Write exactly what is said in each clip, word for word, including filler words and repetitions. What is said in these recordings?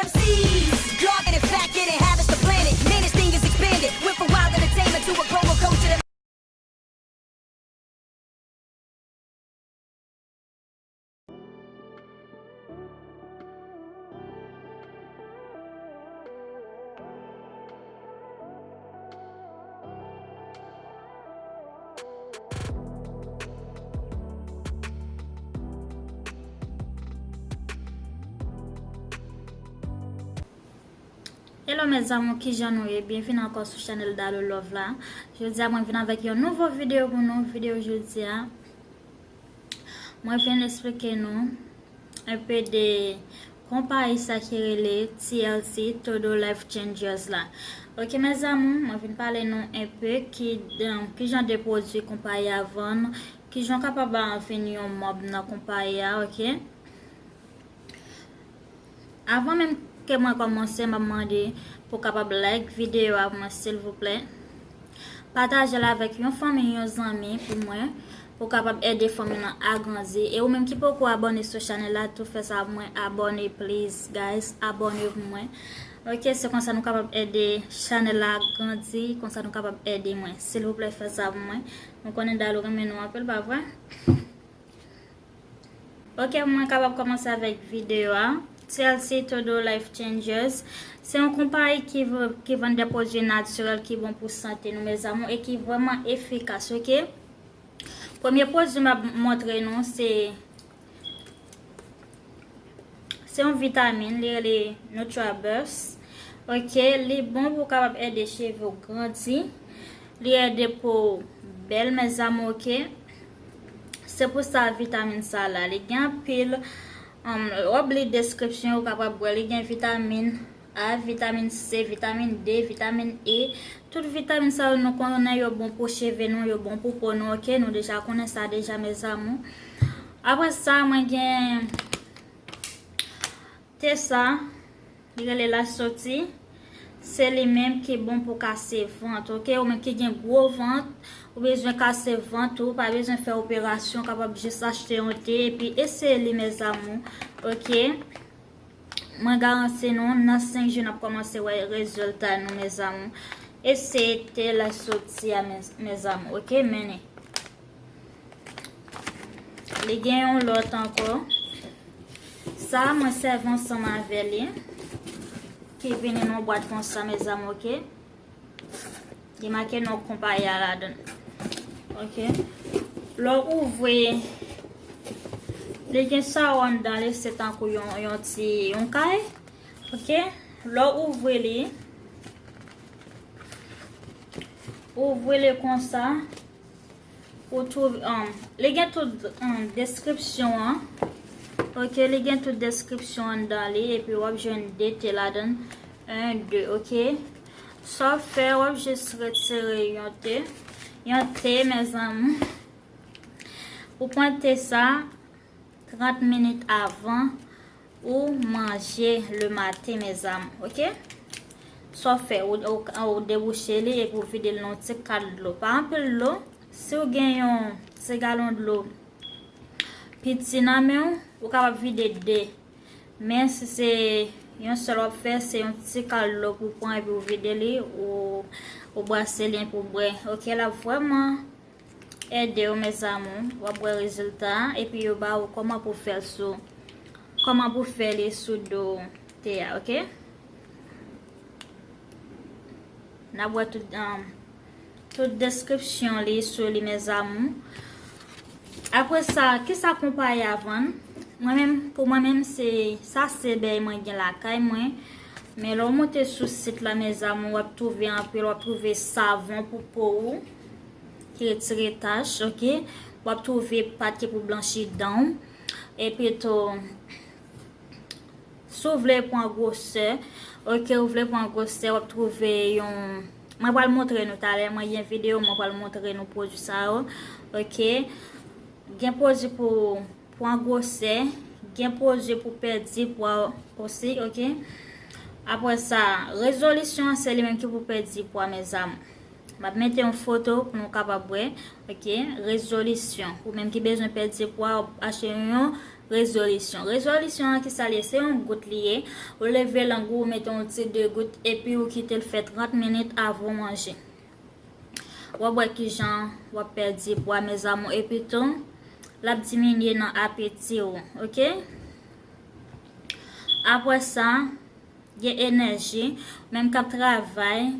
M Cs, dog and fat, get inhabits the planet. Menace thing is expanded. Went from wild entertainment to a global culture that Hello mes amours, kijan nou ye? Byenvini ankò sou chanèl Dalou Love la. Jodi a mwen vin avèk yon nouvo videyo pou nou. Videyo jodi a, mwen vin eksplike nou enpe de konpayi sa ki rele T L C, Todo Life Changers la. Ok mes amours, mwen vin pale nou enpe ki, kijan de pwodui konpayi a vann, kijan w kapab vin yon manm nan konpayi a, ok? Avan menm ke mwen kòmanse, m ap mande pou w kapab like videyo a pou mwen, silvouplè. Pataje l avèk yon fanmi, yon zanmi pou mwen, pou w kapab ede fanmi nan agrandi. E ou menm ki poko abòne sou chanèl la, tou fè sa pou mwen, abòne, please, guys, abòne pou mwen. Ok, se konsa nou kapab ede chanèl la grandi, konsa nou kapab ede mwen. Silvouplè, fè sa pou mwen. Nou konnen Dalou renmen nou anpil, pa vre? Ok, mwen kapab kòmanse avèk videyo a. T L C, Todo Life Changers, se yon konpayi ki v-, ki vann de pwodui natirèl ki bon pou sante nou, mes amours, e ki vrèman efikas, ok? Premye pwodui m ap montre nou, se, se yon vitamin, li rele NutraBurst. Ok, li bon pou kapab ede cheve w grandi. Li ede po w bèl, mes amours, ok? Se pou sa vitamin sa la, li gen anpil, um, w ap li deskripsyon, ou kapab wè, li gen vitamin A, vitamin C, vitamin D, vitamin E. Tout vitamin sa yo nou konnen yo bon pou cheve nou, yo bon pou po nou, ok? Nou deja konnen sa deja, mes amours. Apre sa, mwen gen te sa, li rele Lasoti. Se li menm ki bon pou kase vant, ok? Ou menm ki gen gwo vant, ou bezwen kase vant ou, pa bezwen fè operasyon, kapab jis achte yon te, epi eseye li, mes amours, ok? Mwen garanti nou, nan senk jou, n ap kòmanse wè rezilta nou, mes amours. Eseye te Lasoti a, mes, mes amours, ok? Mennen. Li gen yon lòt ankò. Sa a, mwen sèvi ansanm avè li. Ki vini nan yon bwat konsa, mes amours, ok? Li make non konpayi a ladan l. Ok. Lè w ouvri, li gen sa anndan li, se tankou yon, yon ti, yon kay. Ok. Lè w ouvri li, ouvri li konsa. Ou twouve, um, li gen tout, um, deskripsyon an. Ok, li gen tout deskripsyon anndan li, epi w ap jwenn de te ladan l. En, de, ok. Sa w fè, w ap jis retire yon te. Yon te, mes amours. Ou pran te sa, trant minit avan ou manje le maten, mes amours, ok? Sa w fè, ou, ou, ou debouche li epi ou vide l nan yon ti kad dlo. Pa anpil dlo. Si w gen yon ti galon dlo piti nan men w, ou kapab vide de. Men si se yon sèl w ap fè, se yon ti kad dlo pou w pran epi w vide li, ou, ou brase li epi w bwè. Ok, l ap vrèman ede w, mes amours. W ap wè rezilta a, epi yo ba ou kòman pou fè l sou, kòman pou fè li sou do te a, ok? N ap wè tout, um, tout deskripsyon li sou li, mes amours. Apre sa, kisa konpayi a vann? Mwen menm, pou mwen menm, se, sa se bèy mwen gen lakay mwen. Men lè w monte sou sit la, mes amours, w ap twouve anpil, w ap twouve savon pou po ou, ki retire tach, ok? W ap twouve pat ki pou blanchi dan w. Epi tou, si w vle pran gwosè, ok, ou vle pran gwosè, w ap twouve yon, mwen pral montre nou talè, mwen gen videyo, mwen pral montre nou pwodui sa yo, ok. Gen pwodui pou pran gwosè, gen pwodui pou pèdi pwa osi, ok. Apre sa, rezolisyon an se li menm ki pou pèdi pwa, mes amours. M ap mete yon foto pou nou kapab wè, ok. Rezolisyon. Ou menm ki bezwen pèdi pwa, w ap achte yon Rezolisyon. Rezolisyon an, ki sa l ye? Se yon gout li ye. Ou leve lang ou, ou mete yon ti de gout, epi ou kite l fè trant minit avan w manje. W ap wè kijan w ap pèdi pwa, mes amours, epi tou, l ap diminye nan apeti w, oke? Apre sa, gen enèji, menm k ap travay,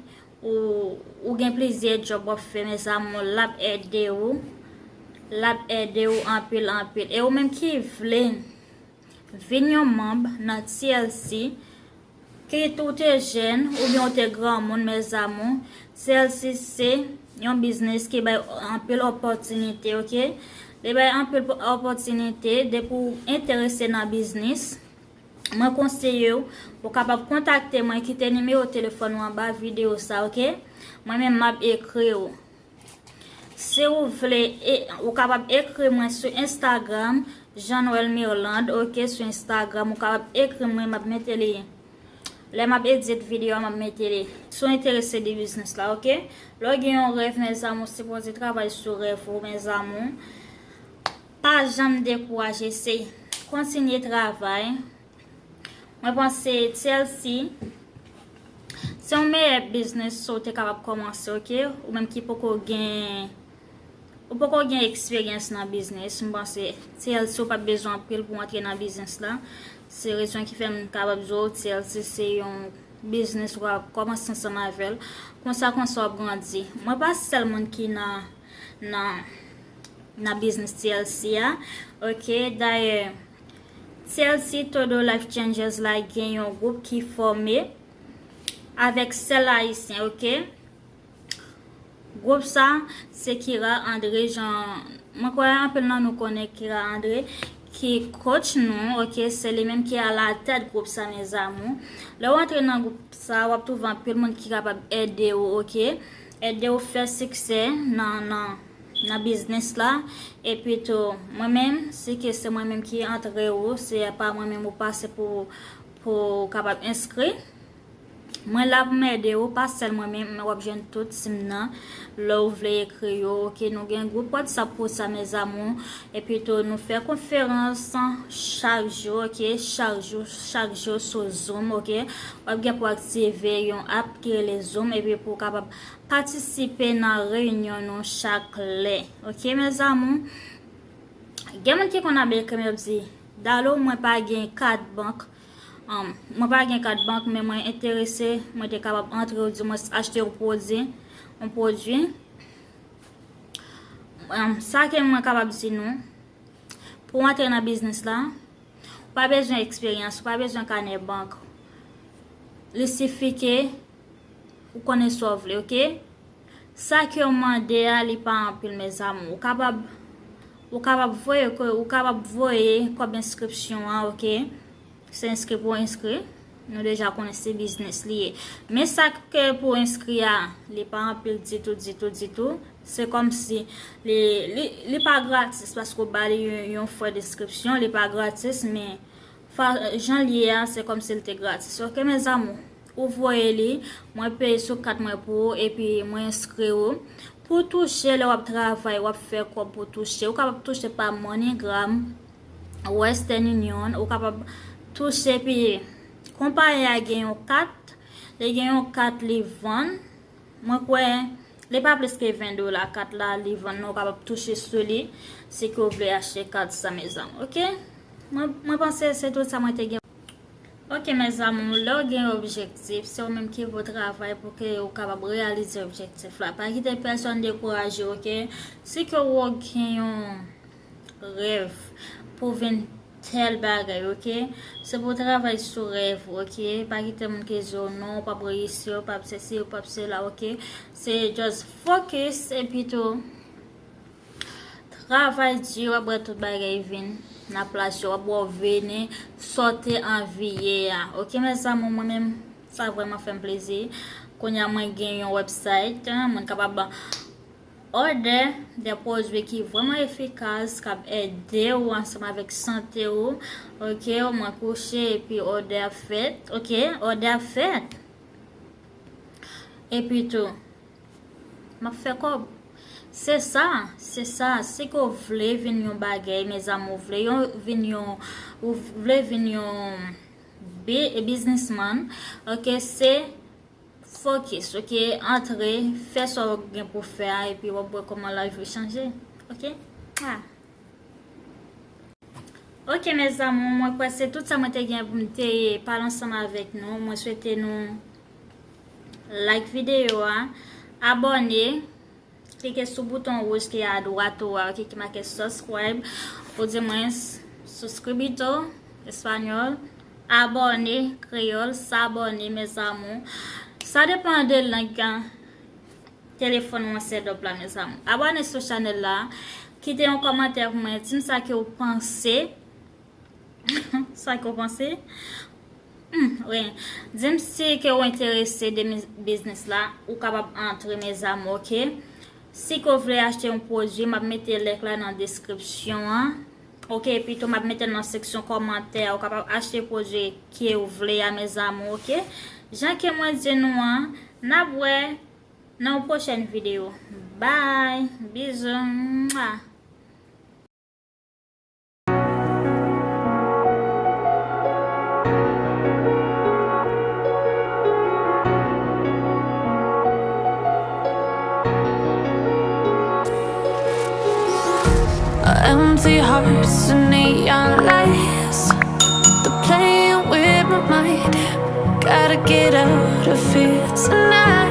ou, ou gen plizyè djòb w ap fè, mes amours, l ap ede w, l ap ede w anpil, anpil. E ou menm ki vle vin yon manm nan T L C, kit ou te jèn oubyen ou te granmoun, mes amours, T L C se yon biznis ki bay anpil opòtinite, oke? Li bay anpil opòtinite, depi w enterese nan biznis, mwen konseye w, ou kapab kontakte mwen, kite nimewo telefòn ou anba videyo sa, oke? Mwen menm m ap ekri w. Si w vle, e, ou kapab ekri mwen sou Instagram, Jean Noël Mirlande, oke, sou Instagram, ou kapab ekri mwen, m ap mete li. Lè m ap edit videyo a, m ap mete li. Si w enterese de biznis la, oke? Lè w gen yon rèv, mes amours, sipoze travay sou rèv ou, mes amours. Pa janm dekouraje, se kontinye travay. Mwen panse T L C se yon meyè biznis ou te kapab kòmanse, oke? Ou menm ki poko gen, ou poko gen eksperyans nan biznis, m panse T L C ou p ap bezwen anpil pou w antre nan biznis la. Se rezon ki fè m kapab di w T L C se yon biznis ou ka kòmanse ansanm avè l. Konsa, konsa w ap grandi. Mwen pa sèl moun ki nan, nan, nan biznis T L C a. Oke, dayè, T L C Todo Life Changers la gen yon gwoup ki fòme avèk sèl ayisyen, oke? Gwoup sa, se Kira André, jan, mwen kwè anpil nan nou konnen Kira André, ki coach nou, oke? Se li menm ki alatèt gwoup sa, mes amours. Lè w antre nan gwoup sa, w ap twouve anpil moun ki kapab ede w, oke? Ede w fè siksè nan, nan, nan biznis la. Epi tou, mwen menm, si ke se mwen menm ki antre w, se pa mwen menm ou pase pou, pou w kapab enskri. Mwen la pou m ede w, pa sèl mwen menm, men w ap jwenn tout team nan. Lè w vle ekri yo, oke, nou gen gwoup WhatsApp pou sa, mes amours. Epi tou, nou fè konferans chak jou, oke, chak jou, chak jou sou Zoom, oke. W ap gen pou aktive yon app ki rele Zoom, epi pou w kapab patisipe nan reyinyon nou chak lè, oke, mes amours. Gen moun ki konn ap ekri m, yo di, Dalo, mwen pa gen kat bank. Um, mwen pa gen kat bank, men mwen enterese, mwen te kapab antre, ou di mwen achte yon pwodui, yon pwodui. Um, sa ke mwen kapab di nou, pou w antre nan biznis la, ou pa bezwen eksperyans, ou pa bezwen kanè bank. Li sifi ke ou konnen sa w vle, oke? Sa ke w mande a, li pa anpil, mes amours. Ou kapab, ou kapab voye, ou kapab voye kòb enskripsyon an, oke? Se enskri pou enskri. Nou deja konnen se biznis li ye. Men sa ke pou enskri a, li pa anpil ditou, ditou, ditou. Se kòmsi li, li, li pa gratis paske w ba li yon, yon frè enskripsyon, li pa gratis, men fa, jan l ye a, se kòmsi l te gratis. Oke, mes amours, ou voye li, mwen peye sou kat mwen pou ou, epi mwen enskri ou. Pou touche, lè w ap travay, w ap fè kòb pou touche. Ou kapab touche pa MoneyGram, Western Union, ou kapab touche, epi konpayi a gen yon kat, li gen yon kat li vann. Mwen kwè, li pa plis ke ven dola kat la, li vann nan, ou kapab touche sou li, si ke w vle achte kat sa, mes amours, oke? Mwen, mwen panse se tout sa mwen te gen. Oke, mes amours, lè w gen objektif, se ou menm ki pou travay pou ke ou kapab reyalize objektif la. Pa kite pèsonn dekouraje w, oke? Si ke w gen yon rèv pou vin tèl bagay, oke? Se pou w travay sou rèv ou, oke? Pa kite moun ki di w non, ou p ap reyisi, ou p ap sesi, ou p ap sela, oke? Se just focus, epi tou, travay di, w ap wè tout bagay vin nan plas yo, w ap wè w vini sa w te anvi ye a. Oke, mes amours, mwen menm, sa vrèman fè m plezi. Kounye a, mwen gen yon website, mwen kapab òdè de pwodui ki vrèman efikas, k ap ede w ansanm avèk sante w. Oke, mwen kouche epi òdè ap fèt. Oke, òdè ap fèt. Epi tou, m ap fè kòb. Se sa, se sa. Si ke w vle vin yon bagay, mes amours, ou vle yon, vin yon, ou vle vin yon bi-, businessman, ok, se focus, ok, antre, fè sa w gen pou fè a, epi w ap wè kòman lavi w chanje, ok? Ah. Ok, mes amours, mwen kwè se tout sa mwen te gen pou m te pale ansanm avèk nou. Mwen swete nou like videyo a, abòne, klike sou bouton wouj ki a dwat ou a, ok, ki make subscribe, ou di mwen s-, suscribito, espanyòl, abòne, kreyòl, s'abonner, mes amours. Sa depann de lang telefòn ou an set up la, mes amours. Abòne sou chanèl la, kite yon kòmantè pou mwen, di m sa ke w panse. Sa ke w panse? Hmm, wi. Di m si ke w enterese de mi-, biznis la, ou kapab antre, mes amours, ok? Si ke w vle achte yon pwodui, m ap mete link la nan deskripsyon an. Ok, epi tou m ap mete l nan seksyon kòmantè. Ou kapab achte pwodui ke w vle a, mes amours, ok? Jan ke mwen di nou an, n ap wè nan yon pwochèn videyo. Bye! Bizou! Mwa! Empty hearts and neon lights. They're playing with my mind. Gotta get out of here tonight.